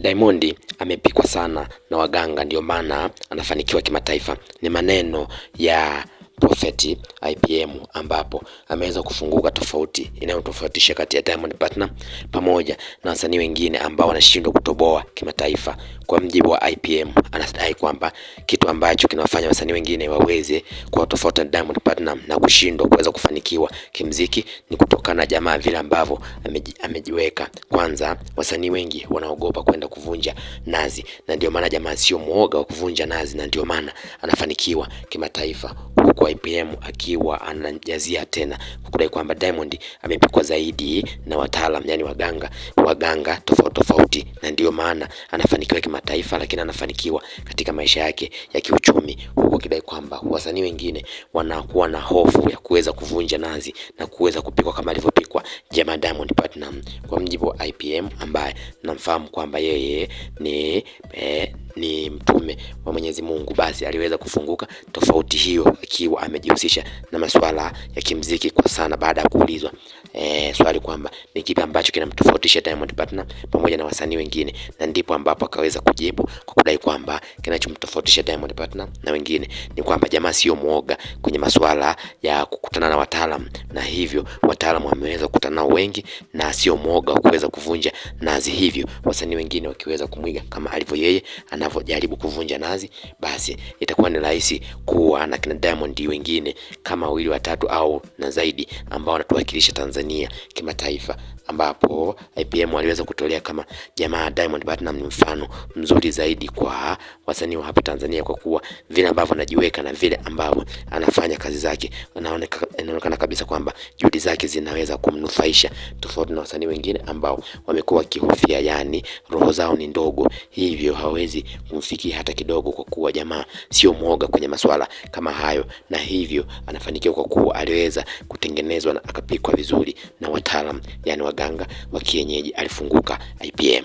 Diamond amepikwa sana na waganga, ndio maana anafanikiwa kimataifa. Ni maneno ya Prophet IPM ambapo ameweza kufunguka tofauti inayotofautisha kati ya Diamond Platnumz pamoja na wasanii wengine ambao wanashindwa kutoboa kimataifa. Kwa mjibu wa IPM, anadai kwamba kitu ambacho kinawafanya wasanii wengine waweze kuwa tofauti na Diamond Platnumz na kushindwa kuweza kufanikiwa kimziki ni kutokana na jamaa vile ambavyo amejiweka. Kwanza, wasanii wengi wanaogopa kwenda kuvunja nazi, na ndio maana jamaa sio muoga wa kuvunja nazi, na ndio maana anafanikiwa kimataifa huku IPM akiwa anajazia tena kudai kwamba Diamond amepikwa zaidi na wataalam, yani waganga tofauti tofauti, na ndiyo maana anafanikiwa kimataifa, lakini anafanikiwa katika maisha yake ya kiuchumi, huku akidai kwamba wasanii wengine wanakuwa na hofu ya kuweza kuvunja nazi na kuweza kupikwa kama alivyopikwa jamaa Diamond Platnumz. Kwa mjibu wa IPM ambaye namfahamu kwamba yeye ni mtume wa Mwenyezi Mungu, basi aliweza kufunguka tofauti hiyo akiwa amejihusisha na masuala ya kimziki kwa sana, baada ya kuulizwa swali kwamba ni kipi ambacho kinamtofautisha Diamond Platnumz pamoja na wasanii wengine, na ndipo ambapo akaweza kujibu kwa kudai kwamba kinachomtofautisha Diamond Platnumz na wengine ni kwamba jamaa sio mwoga kwenye masuala ya kukutana na wataalamu, na hivyo wataalamu wameweza kukutana nao wengi, na sio mwoga kuweza kuvunja nazi, hivyo wasanii wengine wakiweza kumwiga kama alivyo yeye anavyojaribu kuvunja nazi, basi itakuwa ni rahisi kuwa na kina Diamond wengine kama wawili watatu au na zaidi ambao wanatuwakilisha Tanzania kimataifa, ambapo IPM aliweza kutolea kama jamaa Diamond Platnumz ni mfano mzuri zaidi kwa wasanii wa hapa Tanzania, kwa kuwa vile ambavyo anajiweka na vile ambavyo anafanya kazi zake, inaonekana kabisa kwamba juhudi zake zinaweza kumnufaisha, tofauti na wasanii wengine ambao wamekuwa wakihofia, yani roho zao ni ndogo, hivyo hawezi kumfikia hata kidogo, kwa kuwa jamaa sio mwoga kwenye masuala kama hayo, na hivyo anafanikiwa kwa kuwa aliweza kutengenezwa na akapikwa vizuri na wataalam, yani waganga wa kienyeji. Alifunguka IPM.